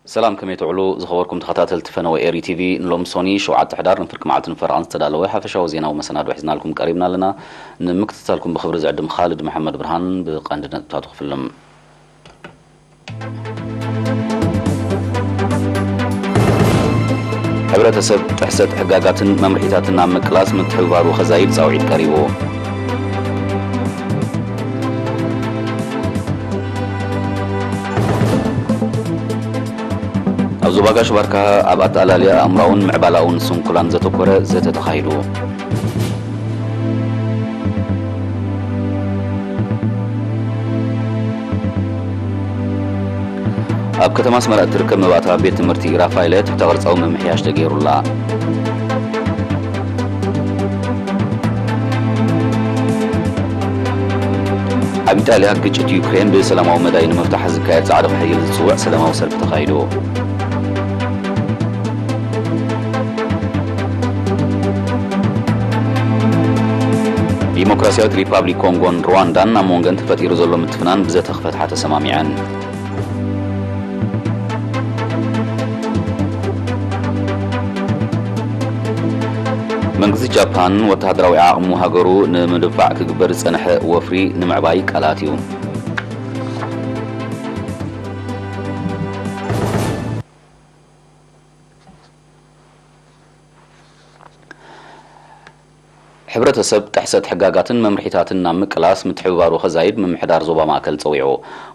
ሰላም፣ ከመይ ትውዕሉ ዝኸበርኩም ተኸታተልቲ ፈነወ ኤሪ ቲቪ? ንሎሚ ሶኒ ሸውዓተ ሕዳር ንፍርቂ መዓልትን ፈረቓን ዝተዳለወ ሓፈሻዊ ዜናዊ መሰናዶ ሒዝናልኩም ቀሪብና ኣለና። ንምክትታልኩም ብኽብሪ ዝዕድም ኻልድ መሓመድ ብርሃን። ብቐንዲ ነጥብታቱ ክፍልም። ሕብረተሰብ ጥሕሰት ሕጋጋትን መምርሒታትን ኣብ ምቅላስ ምትሕብባሩ ከዛይድ ጻውዒት ቀሪቡ። ኣብ ዞባ ጋሽ ባርካ ኣብ ኣተኣላልያ ኣእምራውን ምዕባላውን ስንኩላን ዘተኮረ ዘተ ተኻይዱ። ኣብ ከተማ ኣስመራ እትርከብ መባእታ ቤት ትምህርቲ ራፋኤለ ትሕተ ቅርጻዊ ምምሕያሽ ተገይሩላ። ኣብ ኢጣልያ ግጭት ዩክሬን ብሰላማዊ መዳይ ንምፍታሕ ዝካየድ ጻዕሪ ክሕይል ዝጽውዕ ሰላማዊ ሰልፊ ተኻይዱ። ዲሞክራሲያዊት ሪፓብሊክ ኮንጎን ሩዋንዳን ኣብ መንጎን ተፈጢሩ ዘሎ ምትፍናን ብዘተ ክፈትሓ ተሰማሚዐን። መንግስቲ ጃፓን ወተሃደራዊ ዓቕሙ ሃገሩ ንምድፋዕ ክግበር ዝጸንሐ ወፍሪ ንምዕባይ ቃል ኣትዩ። ሕብረተሰብ ጥሕሰት ሕጋጋትን መምርሒታትን ናብ ምቅላስ ምትሕብባሩ ከዛይድ ምምሕዳር ዞባ ማእከል ጸዊዑ።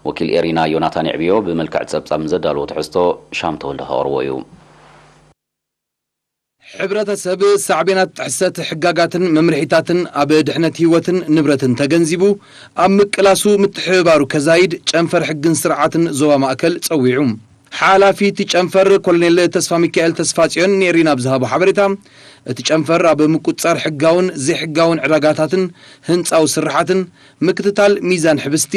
ወኪል ኤሪና ዮናታን የዕብዮ ብመልክዕ ጸብጻብ ንዘዳለዎ ትሕዝቶ ሻም ተወልደ ከቕርቦ እዩ። ሕብረተሰብ ሳዕቤናት ጥሕሰት ሕጋጋትን መምርሒታትን ኣብ ድሕነት ህይወትን ንብረትን ተገንዚቡ ኣብ ምቅላሱ ምትሕብባሩ ከዛይድ ጨንፈር ሕግን ስርዓትን ዞባ ማእከል ጸዊዑ። ሓላፊ እቲ ጨንፈር ኮሎኔል ተስፋ ሚካኤል ተስፋጽዮን ንኤሪና ብዝሃቦ ሓበሬታ፣ እቲ ጨንፈር ኣብ ምቁጽጻር ሕጋውን ዘይሕጋውን ዕዳጋታትን ህንጻዊ ስርሓትን፣ ምክትታል ሚዛን ሕብስቲ፣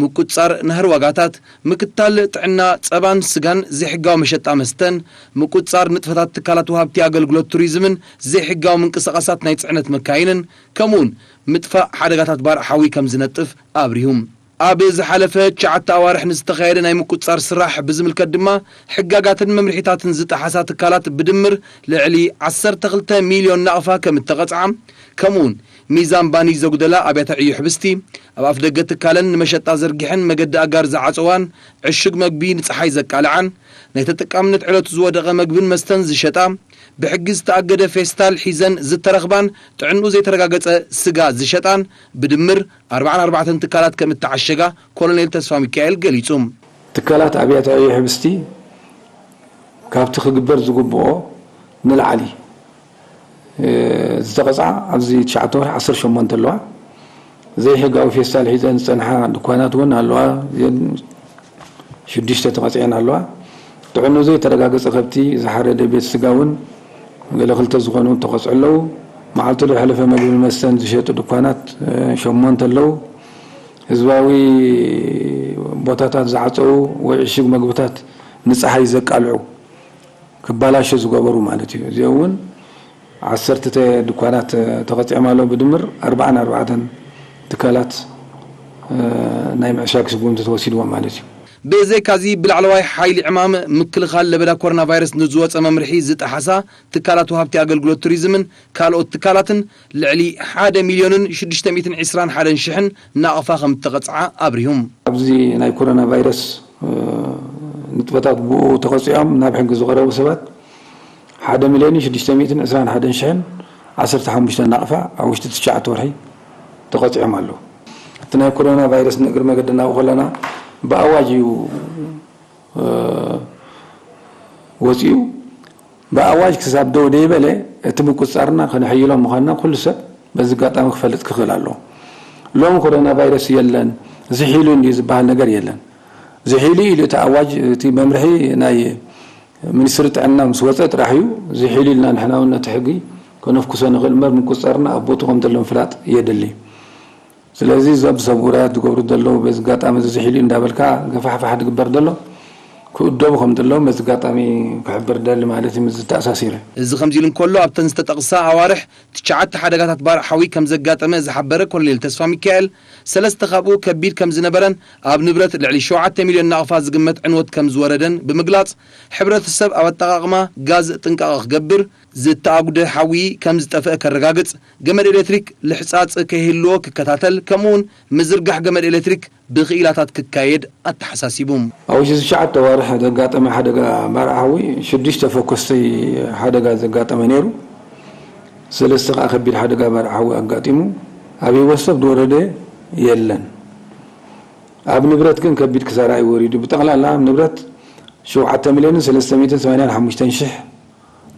ምቁጽጻር ናህሪ ዋጋታት፣ ምክትታል ጥዕና ጸባን ስጋን፣ ዘይሕጋዊ መሸጣ መስተን፣ ምቁጽጻር ንጥፈታት ትካላት ወሃብቲ ኣገልግሎት ቱሪዝምን ዘይሕጋዊ ምንቅስቓሳት ናይ ጽዕነት መካይንን፣ ከምኡውን ምጥፋእ ሓደጋታት ባርዕ ሓዊ ከም ዝነጥፍ ኣብሪሁ። ኣብ ዝሓለፈ ትሽዓተ ኣዋርሕ ንዝተኻየደ ናይ ምቁጽጻር ስራሕ ብዝምልከት ድማ፣ ሕጋጋትን መምርሒታትን ዝጠሓሳ ትካላት ብድምር ልዕሊ ዓሰርተ ክልተ ሚልዮን ናቕፋ ከም እተቐጽዓ፣ ከምኡውን ሚዛን ባኒ ዘጉደላ ኣብያተ ዕዮ ሕብስቲ፣ ኣብ ኣፍደገ ትካለን ንመሸጣ ዘርጊሐን መገዲ ኣጋር ዝዓጸዋን፣ ዕሹግ መግቢ ንጸሓይ ዘቃልዓን፣ ናይ ተጠቃምነት ዕለቱ ዝወደቐ መግብን መስተን ዝሸጣ፣ ብሕጊ ዝተኣገደ ፌስታል ሒዘን ዝተረኽባን ጥዕንኡ ዘይተረጋገጸ ስጋ ዝሸጣን ብድምር ኣርብዓን ኣርባዕተን ትካላት ከም እተዓሸጋ ኮሎኔል ተስፋ ሚካኤል ገሊጹ። ትካላት ኣብያተ ዕዮ ሕብስቲ ካብቲ ክግበር ዝግብኦ ንላዕሊ፣ እ፣ ዝተቐጽዓ ኣብዚ ትሽዓተ ወርሒ ዓሰርተ ሸሞንተ ኣለዋ። ዘይሕጋዊ ፌስታል ሒዘን ዝጸንሓ ድኳናት እውን ኣለዋ። እዘን ሽዱሽተ ተቐጺዐን ኣለዋ። ጥዕንኡ ዘይተረጋገጸ ከብቲ ዝሓረደ ቤት ስጋ እውን ገለ ክልተ ዝኾኑ ተቐጽዑ ኣለዉ። መዓልቱ ዝሓለፈ መግብን መስተን ዝሸጡ ድኳናት፣ እ፣ ሸሞንተ ኣለዉ። ህዝባዊ ቦታታት ዝዓጸዉ ወይ ዕሹግ መግብታት ንጸሓይ ዘቃልዑ ክባላሾ ዝገበሩ ማለት እዩ። እዚኦም እውን ዓሰርተ ድኳናት ተቐጺዖም ኣለዉ። ብድምር ኣርብዓን ኣርባዕተን ትካላት፣ እ፣ ናይ ምዕሻግ ስጉምቲ ተወሲድዎም ማለት እዩ። ብዘይካዚ ብላዕለዋይ ሓይሊ ዕማም ምክልኻል ለበዳ ኮሮና ቫይረስ ንዝወጸ መምርሒ ዝጠሓሳ ትካላት ወሃብቲ ኣገልግሎት ቱሪዝምን ካልኦት ትካላትን ልዕሊ ሓደ ሚልዮንን ሽዱሽተ ሚእትን ዕስራን ሓደን ሽሕን ናቕፋ ከም እተቐጽዓ ኣብሪሁ። ኣብዚ ናይ ኮሮና ቫይረስ፣ እ፣ ንጥፈታት ብኡ ተቐጺዖም ናብ ሕጊ ዝቐረቡ ሰባት ሓደ ሚልዮንን ሽዱሽተ ሚእትን ዕስራን ሓደን ሽሕን ዓሰርተ ሓሙሽተ ናቕፋ ኣብ ውሽጢ ትሽዓተ ወርሒ ተቐጺዖም ኣለዉ። እቲ ናይ ኮሮና ቫይረስ ንእግሪ መገዲ እናብኡ ከለና ብኣዋጅ እዩ፣ እ፣ ወጺኡ። ብኣዋጅ ክሳብ ደው ደይበለ እቲ ምቁጽጻርና ከነሐይሎ ምዃንና ኩሉ ሰብ በዚ ኣጋጣሚ ክፈልጥ ክኽእል ኣለዎ። ሎሚ ኮሮና ቫይረስ የለን፣ ዝሒሉ እንድዩ ዝበሃል ነገር የለን። ዝሒሉ ኢሉ እቲ ኣዋጅ፣ እቲ መምርሒ ናይ ሚኒስትሪ ጥዕና ምስ ወጸ ጥራሕ እዩ ዝሒሉ ኢልና ንሕና እውን ነቲ ሕጊ ከነፍኩሶ ንኽእል እምበር፣ ምቁጽጻርና ኣብ ቦትኡ ከም ዘሎ ምፍላጥ የድሊ። ስለዚ እዞም ሰብ ውራያት ዝገብሩ ዘለዉ በዚ ኣጋጣሚ እዚ ዝሒሉ እዩ እንዳበልካ ገፋሕፋሕ ዝግበር ዘሎ ይውደቡ ከም ዘለዎም በዚ ኣጋጣሚ ክሕብር ደሊ ማለት እዩ። ምስ ዝተኣሳሲረ። እዚ ከምዚ ኢሉ እንከሎ፣ ኣብተን ዝተጠቕሳ ኣዋርሕ ትሽዓተ ሓደጋታት ባርዕ ሓዊ ከም ዘጋጠመ ዝሓበረ ኮሎኔል ተስፋ ሚካኤል፣ ሰለስተ ካብኡ ከቢድ ከም ዝነበረን ኣብ ንብረት ልዕሊ ሸውዓተ ሚልዮን ናቕፋ ዝግመት ዕንወት ከም ዝወረደን ብምግላጽ፣ ሕብረተሰብ ኣብ ኣጠቓቕማ ጋዝ ጥንቃቐ ክገብር፣ ዝተኣጉደ ሓዊ ከም ዝጠፍአ ከረጋግጽ፣ ገመድ ኤሌክትሪክ ልሕጻጽ ከይህልዎ ክከታተል፣ ከምኡውን ምዝርጋሕ ገመድ ኤሌክትሪክ ብክኢላታት ክካየድ ኣተሓሳሲቡ። ኣብ ውሽጢ ትሽዓተ ኣዋርሕ ዘጋጠመ ሓደጋ ባርዕ ሓዊ ሽዱሽተ ፈኮስቲ ሓደጋ ዘጋጠመ ነይሩ። ሰለስተ ከኣ ከቢድ ሓደጋ ባርዕ ሓዊ ኣጋጢሙ፣ ኣብ ህይወት ሰብ ዝወረደ የለን። ኣብ ንብረት ግን ከቢድ ክሳራ እዩ ወሪዱ። ብጠቕላላ ኣብ ንብረት ሸውዓተ ሚልዮንን ሰለስተ ሚእትን ሰማንያን ሓሙሽተን ሽሕ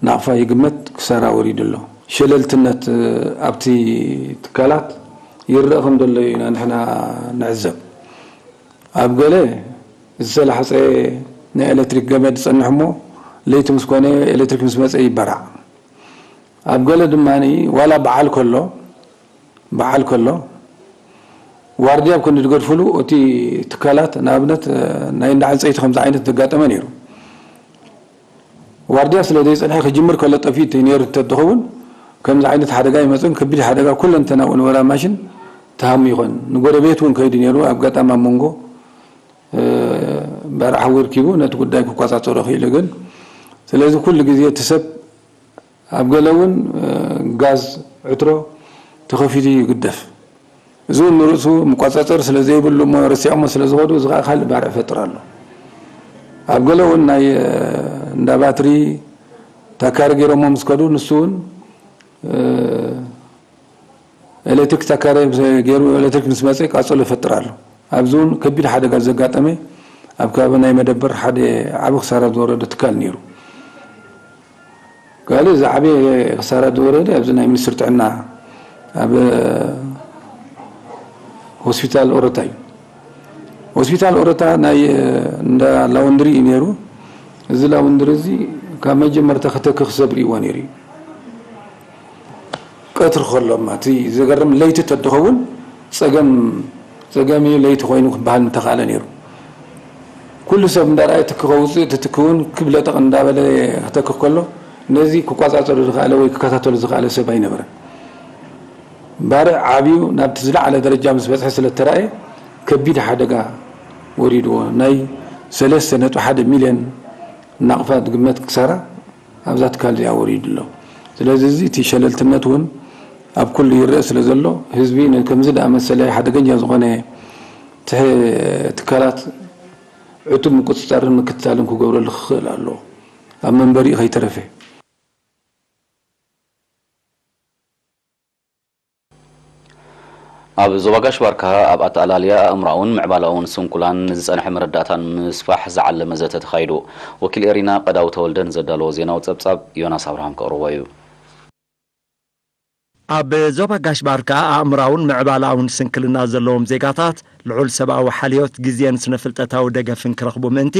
ናቕፋ ይግመት ክሳራ ወሪዱ ኣሎ። ሸለልትነት ኣብቲ ትካላት ይረአ ከም ዘሎ ኢና ንሕና ንዕዘብ። ኣብ ገለ ዝተላሕጸ ናይ ኤሌክትሪክ ገመድ ይጸንሕ እሞ ለይቲ ምስ ኮነ ኤሌክትሪክ ምስ መጸ ይበራዕ። ኣብ ገለ ድማ ዋላ በዓል ከሎ በዓል ከሎ ዋርድያ ኣብ ክንዲ ዝገድፍሉ እቲ ትካላት ንኣብነት ናይ እንዳ ዕንጸይቲ ከምዚ ዓይነት ዘጋጠመ ነይሩ። ዋርድያ ስለ ዘይጸንሐ ክጅምር ከሎ ጠፊኡ ነይሩ እንተትኸውን ከምዚ ዓይነት ሓደጋ ይመጽእን ከቢድ ሓደጋ ኩለንተናኡ ንበራ ማሽን ተሃሙ ይኾን። ንጎረቤት እውን ከይዱ ነይሩ። ኣብ ኣጋጣሚ ኣብ መንጎ ባርዕ ሓዊ ርኪቡ ነቲ ጉዳይ ክቆጻጸሮ ክኢሉ ግን ስለዚ ኩሉ ግዜ እቲ ሰብ ኣብ ገለ እውን ጋዝ ዕትሮ ተኸፊቱ ይግደፍ። እዚ እውን ንርእሱ መቆጻጸሪ ስለ ዘይብሉ እሞ ረሲዖሞ ስለ ዝኸዱ እዚ ከዓ ካልእ ባርዕ ይፈጥር ኣሎ። ኣብ ገለ እውን ናይ እንዳ ባትሪ ታካሪ ገይሮሞ ምስ ከዱ ንሱ እውን ኤሌክትሪክ ታካሪ ገይሩ ኤሌክትሪክ ምስ መፀ ቃፀሎ ይፈጥር ኣሎ። ኣብዚ እውን ከቢድ ሓደጋ ዘጋጠመ ኣብ ከባቢ ናይ መደበር ሓደ ዓቢ ክሳራ ዝወረደ ትካል ነይሩ። ካልእ ዝዓበየ ክሳራ ዝወረደ ኣብዚ ናይ ሚኒስትሪ ጥዕና ኣብ ሆስፒታል ኦረታ እዩ። ሆስፒታል ኦረታ ናይ እንዳ ላውንድሪ እዩ ነይሩ። እዚ ላውንድሪ እዚ ካብ መጀመርታ ክተክኽ ሰብ ርእይዎ ነይሩ እዩ። ቀትሪ ከሎ እማ እቲ ዘገርም ለይቲ ተድኸውን ፀገም ፀገም እዩ ለይቲ ኮይኑ ክበሃል ምተኻእለ ነይሩ። ኩሉ ሰብ እንዳረኣየ ትኪ ከውፅእ እቲ ትኪ እውን ክብለጠቕ እንዳበለ ክተክኽ ከሎ ነዚ ክቆፃፀሩ ዝኸኣለ ወይ ክከታተሉ ዝኸኣለ ሰብ ኣይነበረን። ባርዕ ዓብዩ ናብቲ ዝለዓለ ደረጃ ምስ በፅሐ ስለ እተራእየ ከቢድ ሓደጋ ወሪድዎ ናይ ሰለስተ ነጥቢ ሓደ ሚልዮን ናቕፋ ዝግመት ክሳራ ኣብዛ ትካል እዚኣ ወሪዱ ኣሎ። ስለዚ እዚ እቲ ሸለልትነት እውን ኣብ ኩሉ ይረአ ስለ ዘሎ ህዝቢ ንከምዚ ዝኣመሰለ ሓደገኛ ዝኾነ ትካላት ዕቱብ ምቁፅፃርን ምክትታልን ክገብረሉ ክኽእል ኣለዎ። ኣብ መንበሪኡ ከይተረፈ። ኣብ ዞባ ጋሽ ባርካ ኣብ ኣተኣላልያ ኣእምሮኣውን ምዕባለኣውን ስንኩላን ንዝጸንሐ መረዳእታን ምስፋሕ ዝዓለመ ዘተ ተኻይዱ። ወኪል ኤሪና ቀዳው ተወልደ ንዘዳለዎ ዜናዊ ጸብጻብ ዮናስ ኣብርሃም ከቕርቦ እዩ። ኣብ ዞባ ጋሽ ባርካ ኣእምሮኣውን ምዕባለኣውን ስንክልና ዘለዎም ዜጋታት ልዑል ሰብኣዊ ሓልዮት፣ ግዜን ስነ-ፍልጠታዊ ደገፍን ክረኽቡ ምእንቲ፣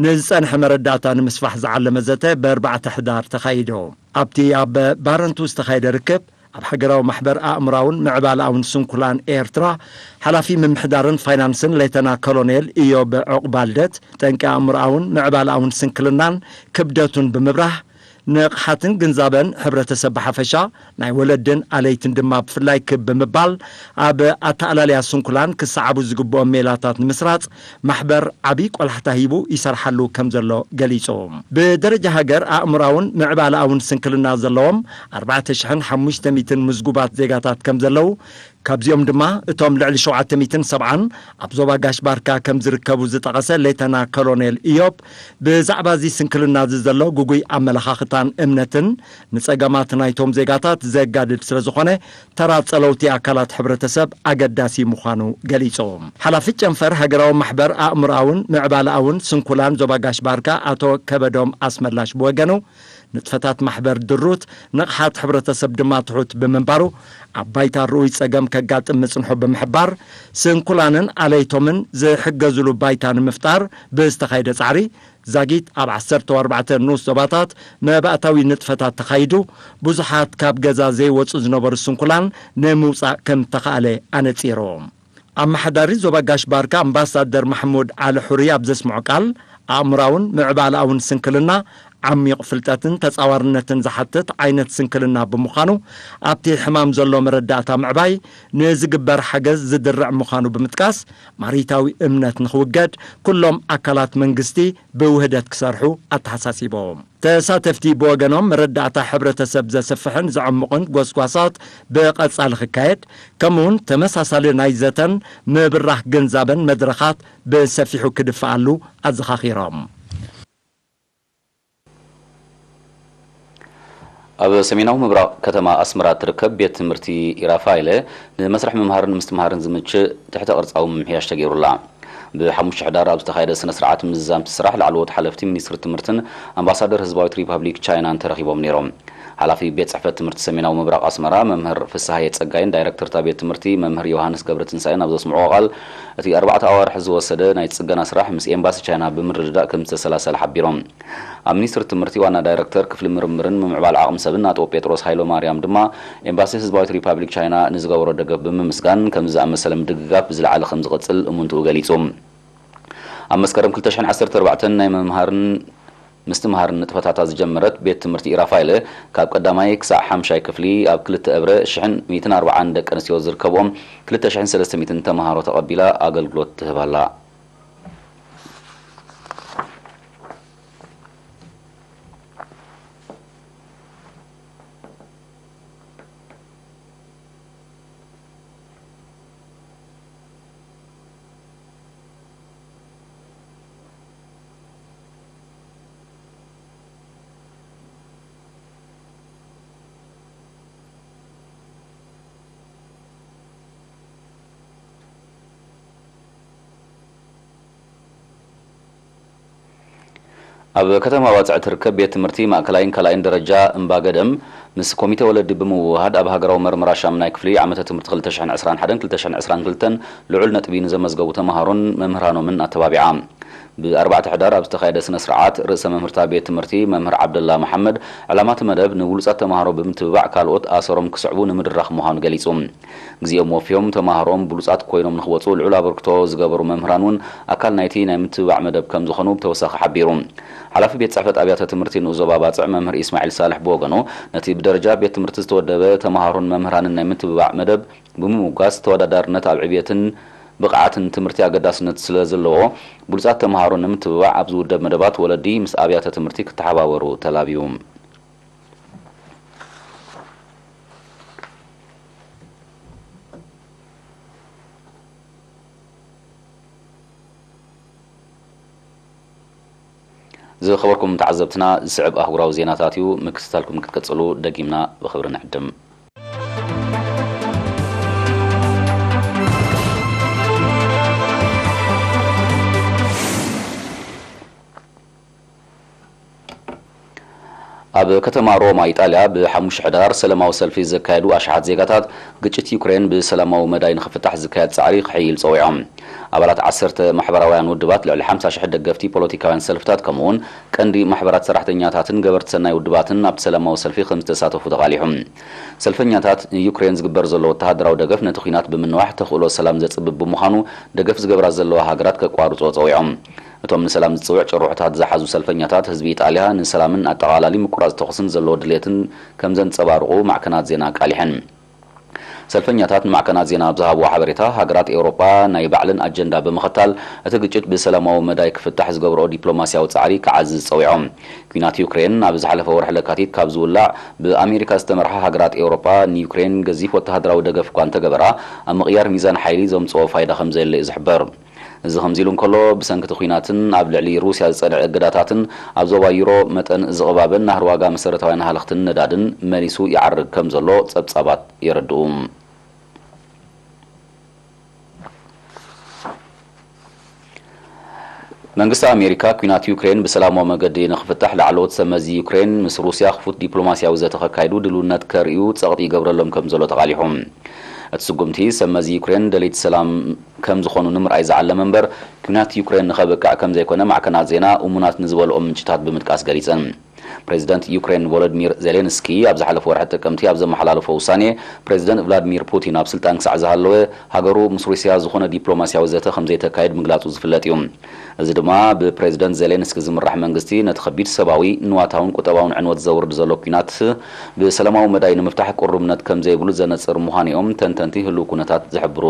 ንዝጸንሐ መረዳእታ ንምስፋሕ ዝዓለመ ዘተ ብኣርባዕተ ሕዳር ተኻይዱ። ኣብቲ ኣብ ባረንቱ ዝተኻየደ ርክብ፣ ኣብ ሃገራዊ ማሕበር ኣእምሮኣውን ምዕባለኣውን ስንኩላን ኤርትራ ሓላፊ ምምሕዳርን ፋይናንስን ሌተና ኮሎኔል ኢዮብ ዑቕባልደት፣ ጠንቂ ኣእምሮኣውን ምዕባለኣውን ስንክልናን ክብደቱን ብምብራህ፣ ንቕሓትን ግንዛበን ሕብረተሰብ ብሓፈሻ፣ ናይ ወለድን ኣለይትን ድማ ብፍላይ ክብ ብምባል፣ ኣብ ኣተኣላልያ ስንኩላን ክሰዓቡ ዝግብኦም ሜላታት ንምስራጽ ማሕበር ዓቢ ቆላሕታ ሂቡ ይሰርሓሉ ከም ዘሎ ገሊጹ። ብደረጃ ሃገር ኣእምሮኣውን ምዕባለኣውን ስንክልና ዘለዎም ኣርባዕተ ሽሕን ሓሙሽተ ሚእትን ምዝጉባት ዜጋታት ከም ዘለዉ፣ ካብዚኦም ድማ እቶም ልዕሊ ሸውዓተ ሚእትን ሰብዓን ኣብ ዞባ ጋሽ ባርካ ከም ዝርከቡ ዝጠቐሰ ሌተና ኮሎኔል ኢዮብ፣ ብዛዕባ እዚ ስንክልና እዚ ዘሎ ግጉይ ኣመለኻኽታን እምነትን ንጸገማት ናይቶም ዜጋታት ዘጋድድ ስለ ዝኾነ፣ ተራ ጸለውቲ ኣካላት ሕብረተሰብ ኣገዳሲ ምዃኑ ገሊጹ። ሓላፊ ጨንፈር ሃገራዊ ማሕበር ኣእምሮኣውን ምዕባለኣውን ስንኩላን ዞባ ጋሽ ባርካ ኣቶ ከበዶም ኣስመላሽ ብወገኑ፣ ንጥፈታት ማሕበር ድሩት፣ ንቕሓት ሕብረተሰብ ድማ ትሑት ብምንባሩ፣ ኣብ ባይታ ርኡይ ጸገም ከጋጥም ምጽንሑ ብምሕባር፣ ስንኩላንን ኣለይቶምን ዝሕገዝሉ ባይታ ንምፍጣር ብዝተኻየደ ጻዕሪ፣ ዛጊት ኣብ ዓሰርተ ኣርባዕተ ንኡስ ዞባታት መባእታዊ ንጥፈታት ተኻይዱ፣ ብዙሓት ካብ ገዛ ዘይወጹ ዝነበሩ ስንኩላን ንምውጻእ ከም እተኻእለ ኣነጺሩ። ኣመሓዳሪ ዞባ ጋሽ ባርካ ኣምባሳደር ማሕሙድ ዓሊ ሑሪ ኣብ ዘስምዖ ቃል፣ ኣእምራውን ምዕባለኣውን ስንክልና፣ ዓሚቕ ፍልጠትን ተጻዋርነትን ዝሓትት ዓይነት ስንክልና ብምዃኑ፣ ኣብቲ ሕማም ዘሎ መረዳእታ ምዕባይ ንዝግበር ሓገዝ ዝድርዕ ምዃኑ ብምጥቃስ፣ ማሪታዊ እምነት ንኽውገድ ኩሎም ኣካላት መንግስቲ ብውህደት ክሰርሑ ኣተሓሳሲቦም። ተሳተፍቲ ብወገኖም፣ መረዳእታ ሕብረተሰብ ዘስፍሕን ዘዕምቑን ጎስጓሳት ብቐጻሊ ክካየድ፣ ከምኡውን ተመሳሳሊ ናይ ዘተን ምብራኽ ግንዛበን መድረኻት ብሰፊሑ ክድፈኣሉ ኣዘኻኺሮም። ኣብ ሰሜናዊ ምብራቕ ከተማ ኣስመራ እትርከብ ቤት ትምህርቲ ኢራፋይለ ንመስርሕ ምምሃርን ምስትምሃርን ዝምችእ ትሕተ ቅርጻዊ ምምሕያሽ ተገይሩላ። ብሓሙሽተ ሕዳር ኣብ ዝተኻየደ ስነ ስርዓት ምዝዛም እቲ ስራሕ፣ ላዕለዎት ሓለፍቲ ሚኒስትሪ ትምህርትን ኣምባሳደር ህዝባዊት ሪፓብሊክ ቻይናን ተረኺቦም ነይሮም። ሓላፊ ቤት ጽሕፈት ትምህርቲ ሰሜናዊ ምብራቕ ኣስመራ መምህር ፍስሃየ ጸጋይን ዳይረክተር እታ ቤት ትምህርቲ መምህር ዮሃንስ ገብረትንሳኤን ኣብ ዘስምዕዎ ቃል፣ እቲ ኣርባዕተ ኣዋርሕ ዝወሰደ ናይ ጽገና ስራሕ ምስ ኤምባሲ ቻይና ብምርድዳእ ከም ዝተሰላሰለ ሓቢሮም። ኣብ ሚኒስትሪ ትምህርቲ ዋና ዳይረክተር ክፍሊ ምርምርን ምምዕባል ዓቕሚ ሰብን ኣቶ ጴጥሮስ ሃይለማርያም ድማ፣ ኤምባሲ ህዝባዊት ሪፓብሊክ ቻይና ንዝገበሮ ደገፍ ብምምስጋን፣ ከምዚ ዝኣመሰለ ምድግጋፍ ብዝለዓለ ከም ዝቕጽል እሙንትኡ ገሊጹ። ኣብ መስከረም ክልተ ሽሕን ዓሰርተ ኣርባዕተን ናይ ምምሃርን ምስትምሃርን ንጥፈታታ ዝጀመረት ቤት ትምህርቲ ኢራፋይለ፣ ካብ ቀዳማይ ክሳዕ ሓምሻይ ክፍሊ ኣብ ክልተ እብረ ሽሕን ሚእትን ኣርባዓን ደቂ ኣንስትዮ ዝርከብኦም ክልተ ሽሕን ሰለስተ ሚእትን ተምሃሮ ተቐቢላ ኣገልግሎት ትህብ ኣላ። ኣብ ከተማ ባጽዕ ትርከብ ቤት ትምህርቲ ማእከላይን ካልኣይን ደረጃ እምባ ገደም፣ ምስ ኮሚተ ወለዲ ብምውህሃድ፣ ኣብ ሃገራዊ መርመራ ሻምናይ ክፍሊ ዓመተ ትምህርቲ ክልተ ሽሕን ዕስራን ሓደን ክልተ ሽሕን ዕስራን ክልተን ልዑል ነጥቢ ንዘመዝገቡ ተምሃሮን መምህራኖምን ኣተባቢዓ። ብኣርባዕተ ሕዳር ኣብ ዝተኻየደ ስነ ስርዓት፣ ርእሰ መምህርታ ቤት ትምህርቲ መምህር ዓብደላ መሓመድ፣ ዕላማ እቲ መደብ ንብሉጻት ተምሃሮ ብምትብባዕ፣ ካልኦት ኣሰሮም ክስዕቡ ንምድራኽ ምዃኑ ገሊጹ። ግዜኦም ወፊዮም ተምሃሮም ብሉጻት ኮይኖም ንኽወጹ ልዑል ኣበርክቶ ዝገበሩ መምህራን እውን ኣካል ናይቲ ናይ ምትብባዕ መደብ ከም ዝኾኑ ብተወሳኺ ሓቢሩ። ሓላፊ ቤት ጽሕፈት ኣብያተ ትምህርቲ ንኡስ ዞባ ባጽዕ መምህር ኢስማዒል ሳልሕ ብወገኑ፣ ነቲ ብደረጃ ቤት ትምህርቲ ዝተወደበ ተምሃሮን መምህራንን ናይ ምትብባዕ መደብ ብምምጓስ፣ ተወዳዳርነት ኣብ ዕብየትን ብቕዓትን ትምህርቲ ኣገዳስነት ስለ ዘለዎ፣ ብሉጻት ተምሃሮ ንምትብባዕ ኣብ ዝውደብ መደባት ወለዲ ምስ ኣብያተ ትምህርቲ ክተሓባበሩ ተላብዩ። ዝኸበርኩም ተዓዘብትና፣ ዝስዕብ ኣህጉራዊ ዜናታት እዩ። ምክትታልኩም ክትቅጽሉ ደጊምና ብኽብሪ ንዕድም። ኣብ ከተማ ሮማ ኢጣልያ ብሓሙሽተ ሕዳር ሰላማዊ ሰልፊ ዘካየዱ ኣሽሓት ዜጋታት፣ ግጭት ዩክሬን ብሰላማዊ መዳይ ንኽፍታሕ ዝካየድ ጻዕሪ ክሕይል ጸዊዖም። ኣባላት ዓሰርተ ማሕበራውያን ውድባት፣ ልዕሊ ሓምሳ ሽሕ ደገፍቲ ፖለቲካውያን ሰልፍታት፣ ከምኡውን ቀንዲ ማሕበራት ሰራሕተኛታትን ገበርቲ ሰናይ ውድባትን ኣብቲ ሰላማዊ ሰልፊ ከም ዝተሳተፉ ተቓሊሑ። ሰልፈኛታት፣ ንዩክሬን ዝግበር ዘሎ ወተሃደራዊ ደገፍ ነቲ ኲናት ብምንዋሕ ተኽእሎ ሰላም ዘጽብብ ብምዃኑ፣ ደገፍ ዝገብራ ዘለዋ ሃገራት ከቋርጾ ጸዊዖም። እቶም ንሰላም ዝጽውዕ ጭርሖታት ዝሓዙ ሰልፈኛታት፣ ህዝቢ ኢጣልያ ንሰላምን ኣጠቓላሊ ምቁራጽ ተኹስን ዘለዎ ድሌትን ከም ዘንጸባርቑ ማዕከናት ዜና ኣቃሊሐን። ሰልፈኛታት ንማዕከናት ዜና ኣብ ዝሃብዎ ሓበሬታ፣ ሃገራት ኤውሮጳ ናይ ባዕለን ኣጀንዳ ብምኽታል፣ እቲ ግጭት ብሰላማዊ መዳይ ክፍታሕ ዝገብርኦ ዲፕሎማስያዊ ጻዕሪ ክዓዝዝ ጸዊዖም። ኲናት ዩክሬን ኣብ ዝሓለፈ ወርሒ ለካቲት ካብ ዝውላዕ፣ ብኣሜሪካ ዝተመርሓ ሃገራት ኤውሮጳ ንዩክሬን ገዚፍ ወተሃደራዊ ደገፍ እኳ እንተገበራ፣ ኣብ ምቕያር ሚዛን ሓይሊ ዘምጽኦ ፋይዳ ከም ዘየለ እዩ ዝሕበር። እዚ ከምዚ ኢሉ እንከሎ፣ ብሰንኪ እቲ ኲናትን ኣብ ልዕሊ ሩስያ ዝጸንዐ እገዳታትን፣ ኣብ ዞባ ዩሮ መጠን ዝቕባበን ናህሪ ዋጋ መሰረታውያን ሃለኽትን ነዳድን መሊሱ ይዓርግ ከም ዘሎ ጸብጻባት የረድኡ። መንግስቲ ኣሜሪካ፣ ኲናት ዩክሬን ብሰላማዊ መገዲ ንኽፍታሕ፣ ላዕለዎት ሰብ መዚ ዩክሬን ምስ ሩስያ ክፉት ዲፕሎማስያዊ ዘተ ከካይዱ ድልውነት ከርእዩ ጸቕጢ ይገብረሎም ከም ዘሎ ተቓሊሑ። እቲ ስጉምቲ፣ ሰብ መዚ ዩክሬን ደለይቲ ሰላም ከም ዝኾኑ ንምርኣይ ዝዓለመ እምበር፣ ኲናት ዩክሬን ንኸብቅዕ ከም ዘይኮነ ማዕከናት ዜና እሙናት ንዝበልኦም ምንጭታት ብምጥቃስ ገሊጸን። ፕሬዚደንት ዩክሬን ቮሎዲሚር ዜሌንስኪ ኣብ ዝሓለፈ ወርሒ ጥቅምቲ ኣብ ዘመሓላለፎ ውሳኔ፣ ፕሬዚደንት ቭላዲሚር ፑቲን ኣብ ስልጣን ክሳዕ ዝሃለወ፣ ሃገሩ ምስ ሩስያ ዝኾነ ዲፕሎማሲያዊ ዘተ ከም ዘይተካይድ ምግላጹ ዝፍለጥ እዩ። እዚ ድማ ብፕሬዚደንት ዜሌንስኪ ዝምራሕ መንግስቲ ነቲ ከቢድ ሰብኣዊ፣ ንዋታውን ቁጠባውን ዕንወት ዘውርድ ዘሎ ኲናት ብሰላማዊ መዳይ ንምፍታሕ ቅሩብነት ከም ዘይብሉ ዘነጽር ምዃኑ እዮም ተንተንቲ ህሉው ኩነታት ዝሕብሩ።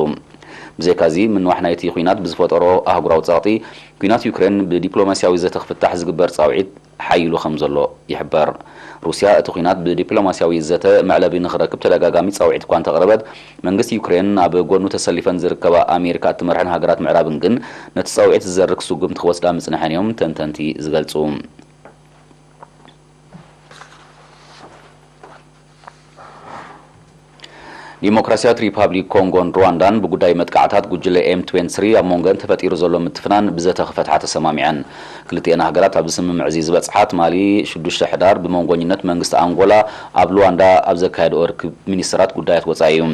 ብዘይካዚ፣ ምንዋሕ ናይቲ ኲናት ብዝፈጠሮ ኣህጉራዊ ጸቕጢ፣ ኲናት ዩክሬን ብዲፕሎማሲያዊ ዘተ ክፍታሕ ዝግበር ጻውዒት ሓይሉ ከም ዘሎ ይሕበር። ሩስያ እቲ ኲናት ብዲፕሎማሲያዊ ዘተ መዕለቢ ንኽረክብ ተደጋጋሚ ጻውዒት እኳ እንተቕረበት፣ መንግስቲ ዩክሬን ኣብ ጎኑ ተሰሊፈን ዝርከባ ኣሜሪካ እትመርሐን ሃገራት ምዕራብን ግን ነቲ ጻውዒት ዝዘርግ ስጉምቲ ክወስዳ ምጽንሐን እዮም ተንተንቲ ዝገልጹ። ዲሞክራሲያዊት ሪፓብሊክ ኮንጎን ሩዋንዳን ብጉዳይ መጥቃዕታት ጉጅለ ኤም ትዌንቲ ስሪ ኣብ መንጎን ተፈጢሩ ዘሎ ምትፍናን ብዘተ ክፈትሓ ተሰማሚዐን። ክልቲኤን ሃገራት ኣብዚ ስምምዕ እዚ ዝበጽሓ ትማሊ ሽዱሽተ ሕዳር ብመንጎኝነት መንግስቲ ኣንጎላ ኣብ ሉዋንዳ ኣብ ዘካየድኦ ርክብ ሚኒስትራት ጉዳያት ወጻኢ እዩ።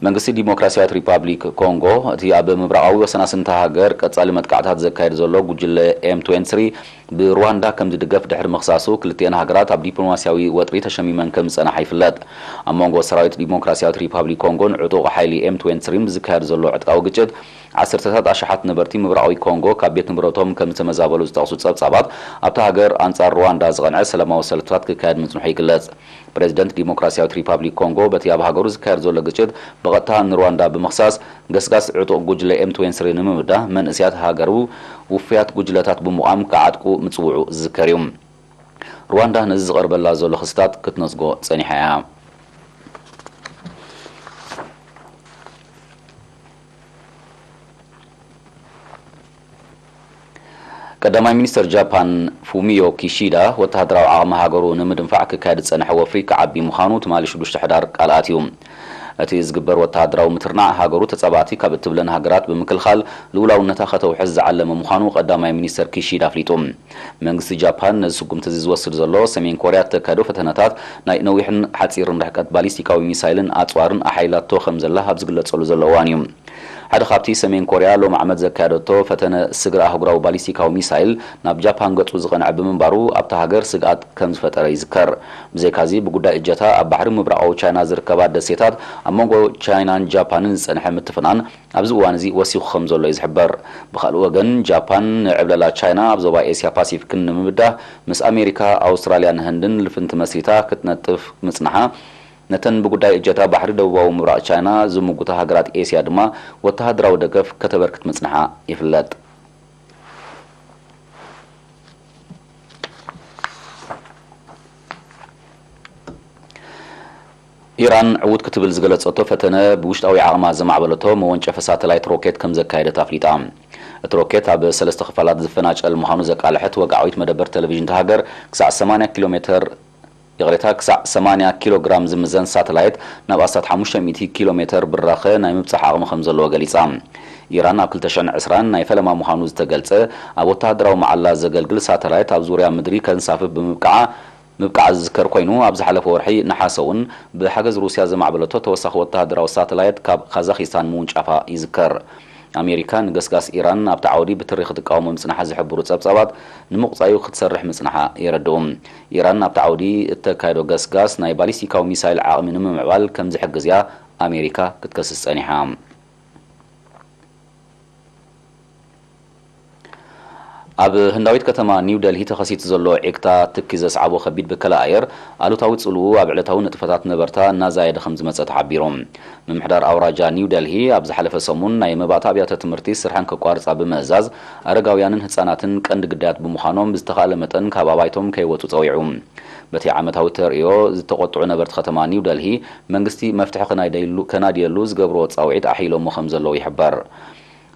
መንግስቲ ዲሞክራሲያዊት ሪፓብሊክ ኮንጎ፣ እቲ ኣብ ምብራቓዊ ወሰናስንታ ሃገር ቀጻሊ መጥቃዕታት ዘካየድ ዘሎ ጉጅለ ኤም ትዌንቲ ስሪ ብሩዋንዳ ከም ዝድገፍ ድሕሪ ምኽሳሱ፣ ክልቲኤን ሃገራት ኣብ ዲፕሎማሲያዊ ወጥሪ ተሸሚመን ከም ዝጸናሓ ይፍለጥ። ኣብ መንጎ ሰራዊት ዲሞክራሲያዊት ሪፓብሊክ ኮንጎን ዕጡቕ ሓይሊ ኤም ትዌንቲ ስሪን ብዝካየድ ዘሎ ዕጥቃዊ ግጭት፣ ዓሰርተታት ኣሽሓት ነበርቲ ምብራቓዊ ኮንጎ ካብ ቤት ንብረቶም ከም ዝተመዛበሉ ዝጠቕሱ ጸብጻባት፣ ኣብታ ሃገር ኣንጻር ሩዋንዳ ዝቐንዐ ሰላማዊ ሰልፍታት ክካየድ ምጽንሑ ይግለጽ። ፕሬዚደንት ዲሞክራሲያዊት ሪፓብሊክ ኮንጎ በቲ ኣብ ሃገሩ ዝካየድ ዘሎ ግጭት ብቐጥታ ንሩዋንዳ ብምኽሳስ፣ ገስጋስ ዕጡቕ ጉጅለ ኤም ትዌንቲ ስሪ ንምምዳህ መንእሰያት ሃገሩ ውፉያት ጉጅለታት ብምቋም ክዓጥቁ ምጽውዑ ዝዝከር እዩ። ሩዋንዳ ነዚ ዝቐርበላ ዘሎ ክስታት ክትነጽጎ ጸኒሓ እያ። ቀዳማይ ሚኒስተር ጃፓን ፉሚዮ ኪሺዳ፣ ወተሃደራዊ ዓቕሚ ሃገሩ ንምድንፋዕ ክካየድ ዝጸንሐ ወፍሪ ክዓቢ ምዃኑ ትማሊ ሽዱሽተ ሕዳር ቃል ኣትዩ። እቲ ዝግበር ወተሃደራዊ ምትርናዕ፣ ሃገሩ ተጻባእቲ ካብ እትብለን ሃገራት ብምክልኻል ልኡላውነታ ከተውሕስ ዝዓለመ ምዃኑ ቀዳማይ ሚኒስተር ኪሺዳ ኣፍሊጡ። መንግስቲ ጃፓን ነዚ ስጉምቲ እዚ ዝወስድ ዘሎ፣ ሰሜን ኮርያ እተካየዶ ፈተነታት ናይ ነዊሕን ሓጺርን ርሕቀት ባሊስቲካዊ ሚሳይልን ኣጽዋርን ኣሓይላቶ ከም ዘላ ኣብ ዝግለጸሉ ዘሎ እዋን እዩ። ሓደ ካብቲ ሰሜን ኮርያ ሎም ዓመት ዘካየደቶ ፈተነ ስግረ ኣህጉራዊ ባሊስቲካዊ ሚሳይል ናብ ጃፓን ገጹ ዝቐንዐ ብምንባሩ፣ ኣብታ ሃገር ስግኣት ከም ዝፈጠረ ይዝከር። ብዘይካዚ፣ ብጉዳይ እጀታ ኣብ ባሕሪ ምብራቓዊ ቻይና ዝርከባ ደሴታት፣ ኣብ መንጎ ቻይናን ጃፓንን ዝጸንሐ ምትፍናን ኣብዚ እዋን እዚ ወሲኹ ከም ዘሎ እዩ ዝሕበር። ብኻልእ ወገን፣ ጃፓን ንዕብለላ ቻይና ኣብ ዞባ ኤስያ ፓሲፊክን ንምብዳህ ምስ ኣሜሪካ፣ ኣውስትራልያን ህንድን ልፍንቲ መስሪታ ክትነጥፍ ምጽንሓ፣ ነተን ብጉዳይ እጀታ ባሕሪ ደቡባዊ ምብራቕ ቻይና ዝምጉታ ሃገራት ኤስያ ድማ ወተሃደራዊ ደገፍ ከተበርክት ምጽንሓ ይፍለጥ። ኢራን ዕዉት ክትብል ዝገለጸቶ ፈተነ፣ ብውሽጣዊ ዓቕማ ዘማዕበለቶ መወንጨፊ ሳተላይት ሮኬት ከም ዘካየደት ኣፍሊጣ። እቲ ሮኬት ኣብ ሰለስተ ክፋላት ዝፈናጨል ምዃኑ ዘቃልሐት ወግዓዊት መደበር ቴሌቪዥን እታ ሃገር፣ ክሳዕ ሰማንያ ኪሎ ሜተር፣ ይቕሬታ፣ ክሳዕ ሰማንያ ኪሎ ግራም ዝምዘን ሳተላይት ናብ ኣስታት ሓሙሽተ ሚእቲ ኪሎ ሜተር ብራኸ ናይ ምብጻሕ ዓቕሚ ከም ዘለዎ ገሊጻ። ኢራን ኣብ ክልተ ሽሕን ዕስራን ናይ ፈለማ ምዃኑ ዝተገልጸ፣ ኣብ ወተሃደራዊ መዓላ ዘገልግል ሳተላይት ኣብ ዙርያ ምድሪ ከንሳፍፍ ብምብቃዓ፣ ምብቃዓ ዝዝከር ኮይኑ፣ ኣብ ዝሓለፈ ወርሒ ነሓሰ እውን ብሓገዝ ሩስያ ዘማዕበለቶ ተወሳኺ ወተሃደራዊ ሳተላይት ካብ ካዛኺስታን ምውንጫፋ ይዝከር። ኣሜሪካ ንገስጋስ ኢራን ኣብቲ ዓውዲ ብትሪ ክትቃወሞ ምጽናሓ ዝሕብሩ ጸብጻባት፣ ንምቑጻዩ ክትሰርሕ ምጽናሓ የረድኡ። ኢራን ኣብቲ ዓውዲ እተካየዶ ገስጋስ፣ ናይ ባሊስቲካዊ ሚሳይል ዓቕሚ ንምምዕባል ከም ዝሕግዝ እያ ኣሜሪካ ክትከስስ ጸኒሓ። ኣብ ህንዳዊት ከተማ ኒው ደልሂ ተኸሲቱ ዘሎ ዒግታ ትኪ ዘስዓቦ ከቢድ ብከላ ኣየር፣ ኣሉታዊ ጽልኡ ኣብ ዕለታዊ ንጥፈታት ነበርታ እናዛየደ ከም ዝመጸ ተሓቢሩ። ምምሕዳር ኣውራጃ ኒው ደልሂ፣ ኣብ ዝሓለፈ ሰሙን ናይ መባእታ ኣብያተ ትምህርቲ ስርሐን ከቋርጻ ብምእዛዝ፣ ኣረጋውያንን ህጻናትን ቀንዲ ግዳያት ብምዃኖም፣ ብዝተኻእለ መጠን ካብ ኣባይቶም ከይወጹ ጸዊዑ። በቲ ዓመታዊ ተርእዮ ዝተቖጥዑ ነበርቲ ከተማ ኒው ደልሂ፣ መንግስቲ መፍትሒ ከናድየሉ፣ ከናድየሉ ዝገብርዎ ጻውዒት ኣሕይሎሞ ከም ዘለዉ ይሕበር።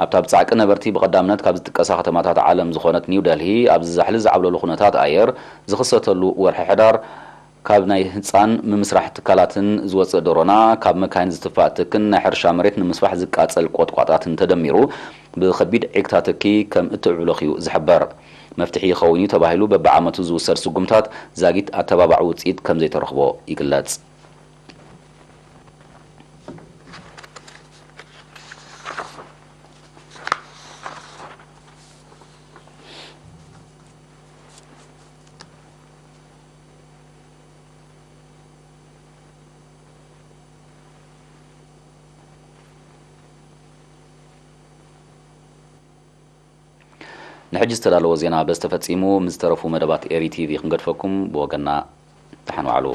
ኣብታ ብጻዕቂ ነበርቲ ብቐዳምነት ካብ ዝጥቀሳ ከተማታት ዓለም ዝኾነት ኒው ደልሂ፣ ኣብዚ ዛሕሊ ዝዓብለሉ ኩነታት ኣየር ዝኽሰተሉ ወርሒ ሕዳር፣ ካብ ናይ ህንጻን ምምስራሕ ትካላትን ዝወጽእ ደሮና፣ ካብ መካይን ዝትፋእ ትክን ናይ ሕርሻ መሬት ንምስፋሕ ዝቃጸል ቆጥቋጣትን ተደሚሩ፣ ብኸቢድ ዒግታ ትኪ ከም እትዕብለኽ እዩ ዝሕበር። መፍትሒ ይኸውን እዩ ተባሂሉ በብዓመቱ ዝውሰድ ስጉምታት ዛጊት ኣተባባዒ ውጽኢት ከም ዘይተረኽቦ ይግለጽ። ንሕጂ ዝተዳለወ ዜና በዚ ተፈጺሙ። ምስ ዝተረፉ መደባት ኤሪ ቲቪ ክንገድፈኩም። ብወገና ደሓን ዋዕሉ።